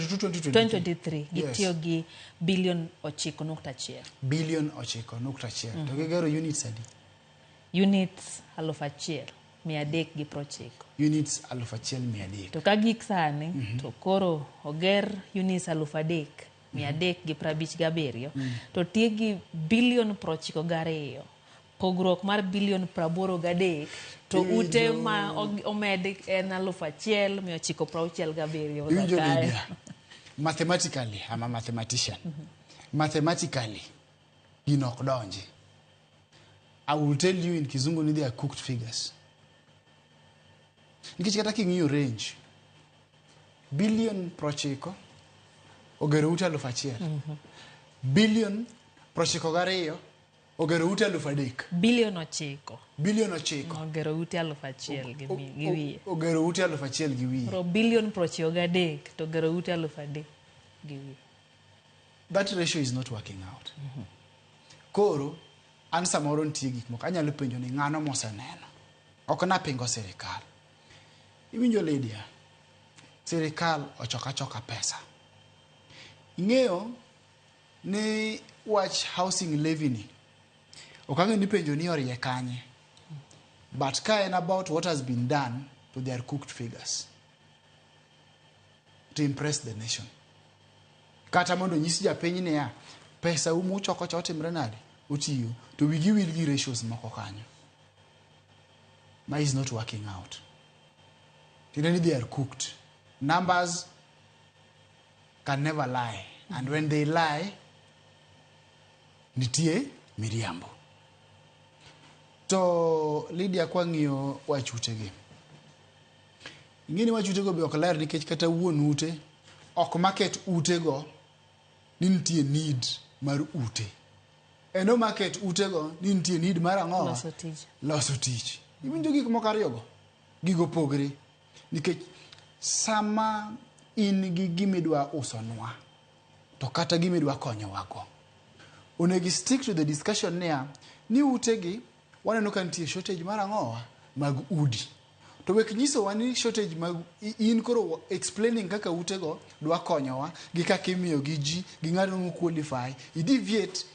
2022 2023. 2023 gitiyo gi bilion 9.1. Bilion 9.1, to gigero units adi? Units 1390. Units 1300. To ka gik sani to koro oger units 3357, to tie gi bilion 92, pogruok mar bilion 83, to ute ma omed en 1967. Iwinjo? Zakayo. Lydia, mathematically, I'm a mathematician, mathematically gino ok donji. I will tell you in Kizungu ni they are cooked figures, nikech kata king'iyo range, bilion 90 ogero ute 1000, bilion 92 ogero ute 3000. Bilion 9. Bilion 9. Ogero ute 1000 gi wiye. Ogero ute 1000 gi wiye. Koro bilion 93 to ogero ute 3000 gi wiye. That ratio is not working out. Koro an samoro nitie gik moko anyalo penjo ni ng'ano moseneno. Ok napingo sirikal. Iwinjo, Lydia? Sirikal ochoko achoka pesa. Ing'eyo ni wach housing levy ni ok ang'eyo ni penjo ni orie kanye, but ka en about what has been done, to they are cooked figures to impress the nation, kata mondo nyis japiny niya, pesa u muchoko cha otimre nade, otiyo, to wigi wil gi ratios moko kanyo ma is not working out. Tiende ni they are cooked numbers, can never lie, and when they lie, nitie miriambo. To Lydia, kwang'iyo wach utegi, ing'e ni wach utego be ok ler, nikech kata wuon ute ok market utego ni nitie need mar ute. En o market utego ni nitie need mar ang'o? Loso tich. Loso tich. Iwinjo, gik moko ariyogo gigo pogre, nikech sama in gi gimidwa usonwa to kata gimidwa konyowago, onego stick to the discussion niya ni utegi waneno ka nitie shortage mar ang'owa mag udi, to wek nyisowa ni shortage mag in koro explaining kaka utego dwa konyowa gi kaka imiyo gi ji gi ng'ato mo qualify i deviate.